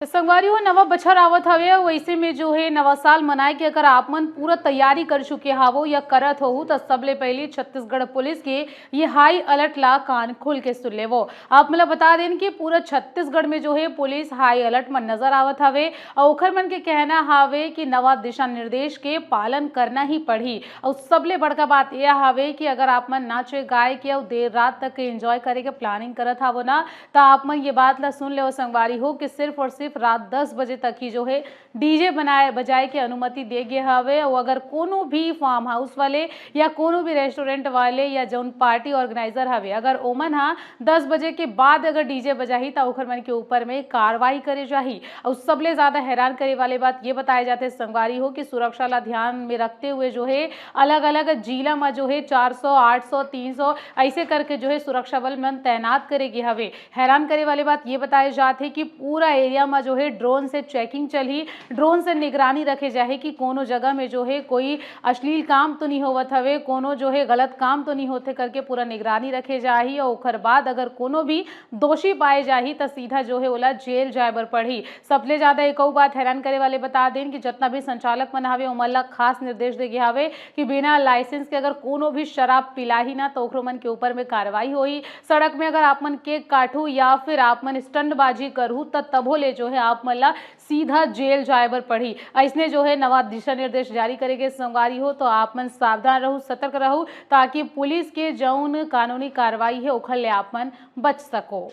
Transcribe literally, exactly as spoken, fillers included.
तो संगवारी हो, नवा बछर आवत हवे, अउ वैसे में जो है नवा साल मनाए के अगर आप मन पूरा तैयारी कर चुके हावो या करत होहू, त सबले पहले छत्तीसगढ़ पुलिस के ये हाई अलर्ट ला कान खोल के सुन लेवो। आप मन ला बता देन कि पूरा छत्तीसगढ़ में जो है पुलिस हाई अलर्ट में नजर आवत हवे, अउ ओखर मन के कहना हावे कि नवा दिशा निर्देश के पालन करना ही पड़ही। अउ सबले बड़का बात यह हावे कि अगर आप मन नाचे गाए के अउ देर रात तक के एंजॉय करे के प्लानिंग करत हावो ना, त आप मन ये बात ला सुन लेवो संगवारी हो कि सिर्फ और सिर्फ रात दस बजे तक ही जो है डीजे बनाए बजाए के अनुमति दे गे हवे। अउ अगर कोनो भी फार्म हाउस वाले या कोनो भी रेस्टोरेंट वाले या जौन पार्टी ऑर्गेनाइजर हवे, अगर ओमन हा दस बजे के बाद अगर डीजे बजाही, त ओखर मन के ऊपर में कार्रवाई करे जाही। अउ सबले ज्यादा हैरान करे वाले बात ये बताए जाथे संगवारी हो कि सुरक्षा ला ध्यान में रखते हुए जो है अलग-अलग जिला म जो है चार सौ, आठ सौ, तीन सौ ऐसे करके जो है सुरक्षा बल मन तैनात करे गे हवे। हैरान करे वाले बात ये बताए जात हे कि पूरा एरिया म जो है ड्रोन से चेकिंग चलही, ड्रोन से निगरानी रखे जाही कि कोनो जगह में जो है कोई अश्लील काम तो नहीं होवत हवे, कोनो जो है गलत काम तो नहीं होथे करके पूरा निगरानी रखे जाही। और ओखर बाद अगर कोनो भी दोषी पाए जाही, त सीधा जो है ओला जेल जाए बर पड़ही। सबले ज्यादा एक अउ बात हैरान करे वाले बता देन कि जितना भी संचालक मन हवे, ओमन ला खास निर्देश दे गे हवे कि बिना लाइसेंस के अगर कोनो भी शराब पिलाही ना, तो ओकरो मन के ऊपर में कार्रवाई होही। सड़क में अगर आप मन केक काटहू या फिर आप मन स्टंटबाजी करहू, त तभो ले जो है आप मन ला सीधा जेल जाए बर पड़ही। अइसने जो है नवा दिशा निर्देश जारी करे गे संगवारी हो, तो आप मन सावधान रहू, सतर्क रहू, ताकि पुलिस के जौन कानूनी कार्रवाई है, ओखर ले आप मन बच सको।